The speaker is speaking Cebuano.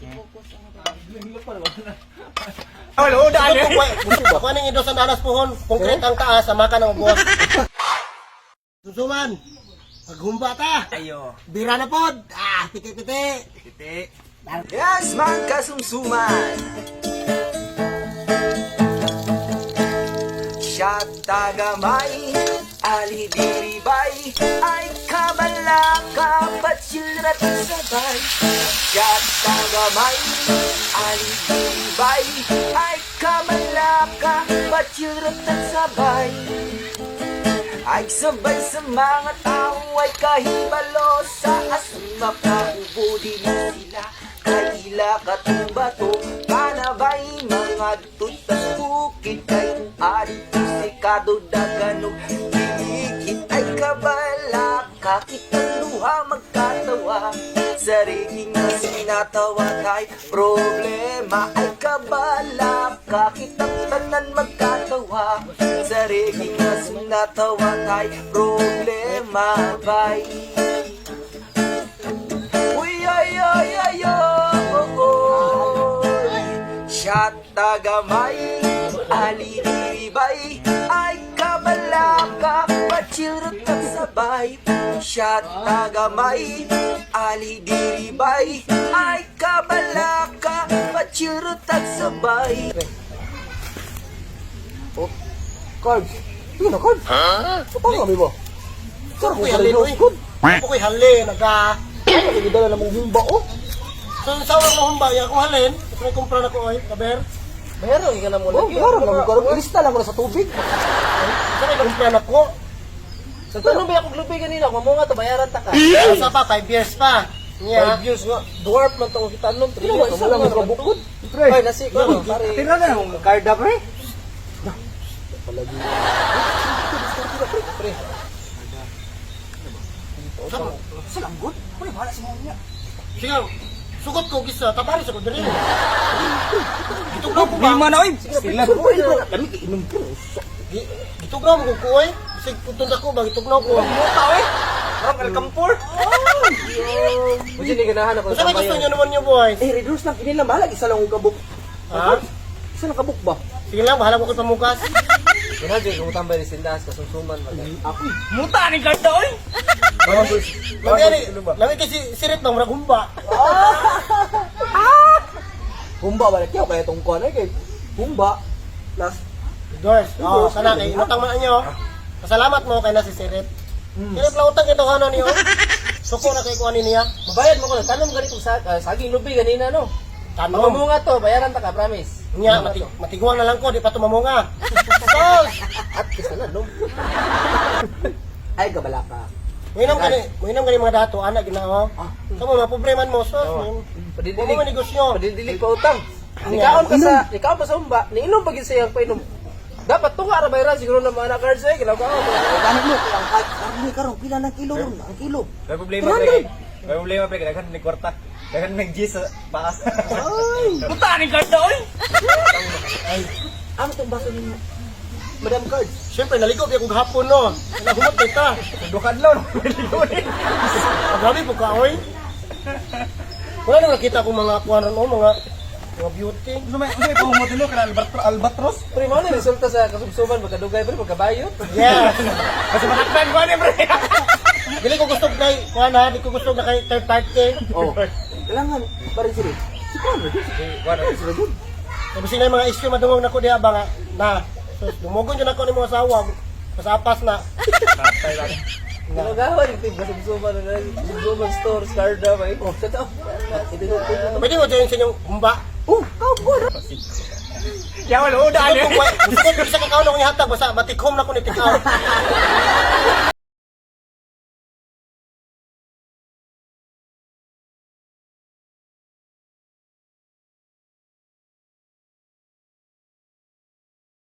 I-focus ang Hello, dali. Ako ning idos ang dalas puhon, konkret ang taas, sama ka ng ubos. Susuman. Paghumba ta. Ayo. Bira na pod. Ah, piti-piti. Titi. Yes, man kasumsuman. Siya tagamay, ali diribay, ay kabalaka, patsilrat sabay. Siya tagamay, ali diribay, ay kabalaka, patsilrat sabay. Ay sabay sa mga tao ay kahibalo sa asma kaubo din sila kaila katumbato panabay mga tutas bukid kay ari sikado daganog kinikit ay kabala kakitang luha magkatawa sarili nga sinatawa kay problema ay kabala kakitang tanan magkatawa sarili nga sinatawa kay problema bay. Uy, ay, ay, ay, oh, oh. Siya tagamay, aliribay, ay kabalaka, pachirot at sabay. Siya tagamay, alidiribay, ay kabalaka, pachirot at sabay. Oh, cards. Sige na, cards. Ha? Paano kami ba? Sir, Ako halin, oy. Ako ko'y halin, naga. Ano kay gidala namong humba, oh? So, sa orang na humba, ya akong halin. Ito may kumpra na ko, oy, kaber. Bayaran ka na mo Oh, meron lang karon. Ilista lang ko na sa tubig. Sa may kumpra na ko. Sa tanong ba akong lupi kanina, kung mo nga to bayaran ta ka. Sa pa, 5 years pa. Niya. 5 years nga, dwarf man tong kita nom, 3 Ano years. ba, isa lang ang bukod? Pre. Ay, nasi ko no, pare. Tira na akong karda, pre. Pre. Sa langgod? Pre, bahala sa mga niya. Sige, sugot ko gisa, tabari sa ko diri. Gitugnaw ko ba? Lima na, oy. Sila. Pwede ba? Kami inom ko. Gitugnaw mo ko, oy. Bisig putol ako ba gitugnaw ko. Muta, oy. Parang alkampor. Buti ni ganahan ako Unsa may gusto niyo naman niyo, boy? Eh, reduce lang. Ini lang, bahala. Isa lang ang kabuk. Ha? Isa lang kabuk ba? Sige lang, bahala ko kay pamukas. Ganahan jud kung tambay ni sindas kasumsuman ba. Ako eh. Muta ni karda, oy. Lami ani, lami kasi sirit bang murag humba. Humba ba? Kaya kaya tong kuwan eh. Kay humba. Plus, Doors. Oh, sana kay inutang man niyo. Pasalamat mo kay na si Sirit. Sirit lang utang kay ano niyo. Suko na kay kuan niya. Mabayad mo ko na tanom gani kung sa saging lupi ganina no. Tanom. Mamunga nga to, bayaran ta ka, promise. Nya matiguang na lang ko di pa tumamunga. Sos. At kisa na no. ay, gabala ka. Muinom kani mga dato ana ginao. Kamo mga problema mo sos. Mo Padidilig. mo negosyo. Padidilig pa utang. Nikaon ka sa, nikaon pa sa humba, niinom pa gid sa iyang painom. Dapat tunga ra bayaran siguro na mga cards ay kilaw ka. Ganit mo, kaya ang karne karon pila ng kilo ron, ang kilo. May problema, pre. May problema, pre. Daghan ni kwarta. Daghan ng G sa paa. Ay! Muta ni karda, oy. Ay, ano tong baso ninyo? Madam Cards. Siyempre naligo biya kog hapon no. Nagumot kay ta. Dukan lang. Naligo ni. Ah, Grabe po ka oy. Wala nang nakita akong mga kuan ron oh, mga beauty. Ano may pahumot nimo kana albatros? Pre, mao na resulta sa kasumsuman magkadugay pre magkabayot. Yeah. Kasi matakdan ko ani, pre. Dili ko gusto kay kuan ha, di ko gusto na kay third party. Oh. Kailangan pa rin sila. Si Kuan, si Kuan. Tapos sila yung mga issue madungog na ko diha ba nga na. So, dumugon yun ako ni mga asawa. Pasapas na. Patay ba? Kinagawa yung team kasumsuman na kasumsuman stores carda ba. Oh, sa tao. Ito yung Pwede mo dyan sa inyong humba. Oh, kaw Yaw, uda Gusto ko, gusto ko, isa ka kaon akong ihatag, basta batikhom na ko ni tikaw.